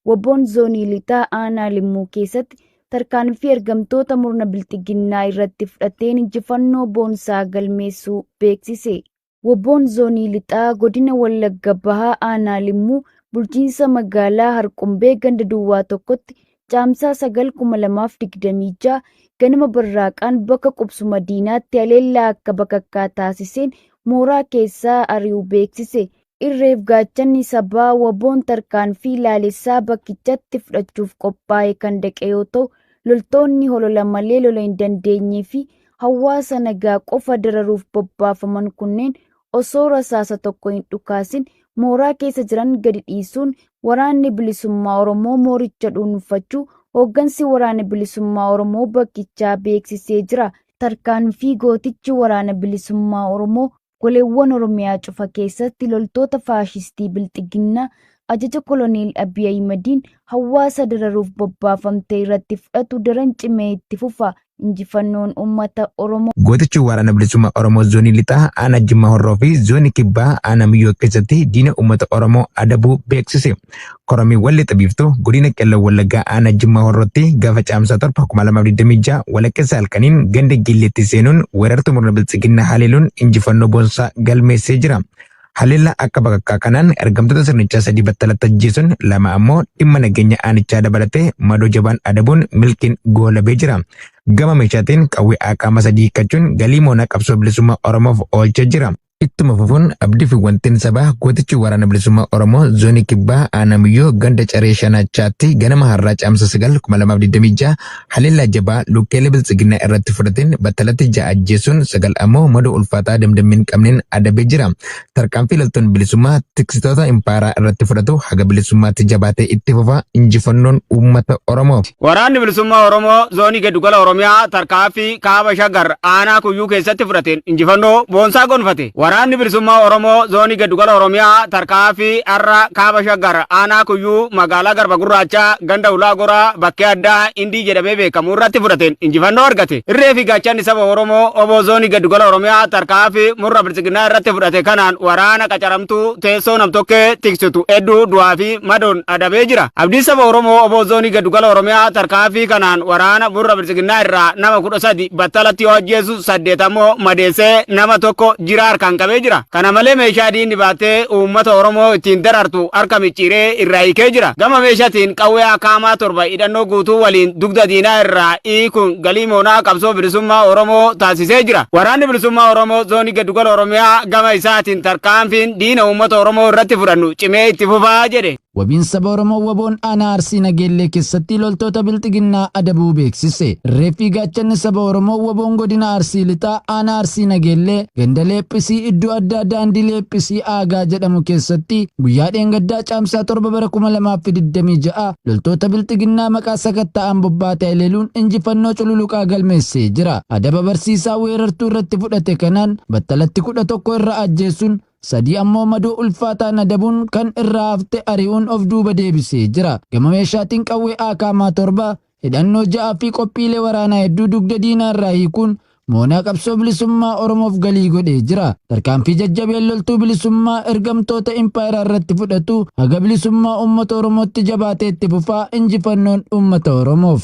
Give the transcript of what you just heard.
WBOn Zoonii Lixaa Aanaa Limmuu keessatti tarkaanfii ergamtoota murna Bilxiginnaa irratti fudhateen injifannoo boonsaa galmeessuu beeksise. WBOn Zoonii Lixaa Godina Wallagga Bahaa Aanaa Limmuu bulchiinsa magaalaa Harqumbee ganda duwwaa tokkotti Caamsaa 9,2026 ganama barraaqaan bakka qubsuma diinaatti haleellaa akka bakakkaa taasiseen mooraa keessaa ari'uu beeksise. Irreef gaachanni sabaa WBOn tarkaanfii laalessaa bakkichatti fudhachuuf qophaa'e kan daqe yoo ta'u, loltoonni holola malee lola hin dandeenyee fi hawaasa nagaa qofa dararuuf bobbaafaman kunneen osoo rasaasa tokko hin dhukaasin mooraa keessa jiran gadi dhiisuun Waraanni Bilisummaa Oromoo mooricha dhuunfachuu hooggansi Waraana Bilisummaa Oromoo bakkichaa beeksisee jira. Tarkaanfii gootichi Waraana Bilisummaa Oromoo goleewwan Oromiyaa cufa keessatti loltoota faashistii Bilxiginnaa ajaja Koloneel Abiy Ahimadiin hawaasa dararuuf bobbaafamte irratti fudhatu daran cimee itti fufa. Injifannoon uummata Oromoo. Gootichi Waraana Bilisummaa Oromoo Zoonii Lixaa Aanaa Jimmaa Horroo fi Zoonii Kibbaa Aanaa Miyyoo keessatti diina uummata Oromoo adabuu beeksise. Koromiiwwan Lixa Biiftuu Godina Qellem Wallaggaa Aanaa Jimmaa Horrootti gaafa Caamsaa 7, 2026 walakkeessa halkaniin ganda Gilleetti seenuun weerartuu murna Biltsiginnaa haleeluun injifannoo boonsaa galmeessee jira. Haleellaa akka bakakkaa kanaan ergamtoota sirnichaa 3 battalatti ajjeesuun 2 ammoo dhimma nageenya aanichaa dabalatee madoo jabaan adabuun milkiin goolabee jira. Gama meeshaatiin qawwee AKM 3 hiikkachuun galii moonaa qabsoo bilisummaa Oromoof oolchee jira. Ittuma fufuun abdii fi wanteen sabaa gootichi Waraana Bilisummaa Oromoo Zoonii Kibbaa Aanaa Miyyoo ganda Caree Shanachaatti ganama har'aa Caamsa 9, 2026 haleellaa jabaa lukkeelee Biltsiginnaa irratti fudhateen battalatti 6 ajjeesuun 9 ammoo madoo ulfaataa damdammii hin qabneen adabee jira. Tarkaanfii loltuun bilisummaa tiksitoota impaayeraa irratti fudhatu haga bilisummaatti jabaatee itti fufa. Injifannoon uummata Oromoof. Waraanni Bilisummaa Oromoo Zoonii Giddugala Oromiyaa tarkaanfii Kaaba Shaggar aanaa Kuyyuu keessatti fudhateen injifannoo boonsaa gonfate. Waraanni Bilisummaa Oromoo Zoonii Giddugala Oromiyaa tarkaanfii har'a Kaaba Shaggar aanaa Kuyyuu magaalaa Garba Gurraachaa ganda Ulaa Goraa bakkee addaa Indii jedhamee beekamu irratti fudhateen injifannoo argate. Irree fi gaachanni saba Oromoo oboo Zoonii Giddugala Oromiyaa tarkaanfii murna Biltsiginnaa irratti fudhate kanaan waraana qacaramtuu teessoo namtokkee tiksitu hedduu du'aa fi madoon adabee jira. Abdiin saba Oromoo oboo Zoonii Giddugala Oromiyaa tarkaanfii kanaan waraana murna Biltsiginnaa irraa nama 13 battalatti yoo ajjeesu 8 ammoo madeessee nama tokko jira harkaan qabee jira. Kana malee meeshaa diinni baattee uummata Oromoo ittiin darartu harka micciiree irraa hiikee jira. Gama meeshaatiin qawwee akaamaa 7 hidhannoo guutuu waliin dugda diinaa irraa hiikuun galii moonaa qabsoo bilisummaa Oromoo taasisee jira. Waraanni bilisummaa Oromoo zoonii giddugala Oromiyaa gama isaatiin tarkaanfiin diina uummata Oromoo irratti fudhannu cimee itti fufaa jedhe. Wabiin saba Oromoo WBOn aanaa Arsii Nageellee keessatti loltoota Bilxiginnaa adabuu beeksise. Irree fi gaachanni saba Oromoo WBOn godina Arsii Lixaa aanaa Arsii Nageellee ganda Leephisii iddoo addaa daandii Leephisii Aagaa jedhamu keessatti guyyaa dheengaddaa Caamsaa 7 bara 2026 loltoota Bilxiginnaa maqaa sakatta'aan bobbaate haleeluun injifannoo cululuqaa galmeessee jira. Adaba barsiisaa weerartuu irratti fudhate kanaan battalatti 11 irra ajjeesuun 3 ammoo madoo ulfaataan adabuun kan irraa hafte ari'uun of duuba deebisee jira. Gama meeshaatiin qawwee AKM 7, hidhannoo 6 fi qophiilee waraanaa hedduu dugda diinaa irraa hiikuun moonaa qabsoo bilisummaa Oromoof galii godhee jira. Tarkaanfii jajjabeen loltuu bilisummaa ergamtoota impaayeraa irratti fudhatu haga bilisummaa uummata Oromootti jabaatee itti fufaa. Injifannoon uummata Oromoof.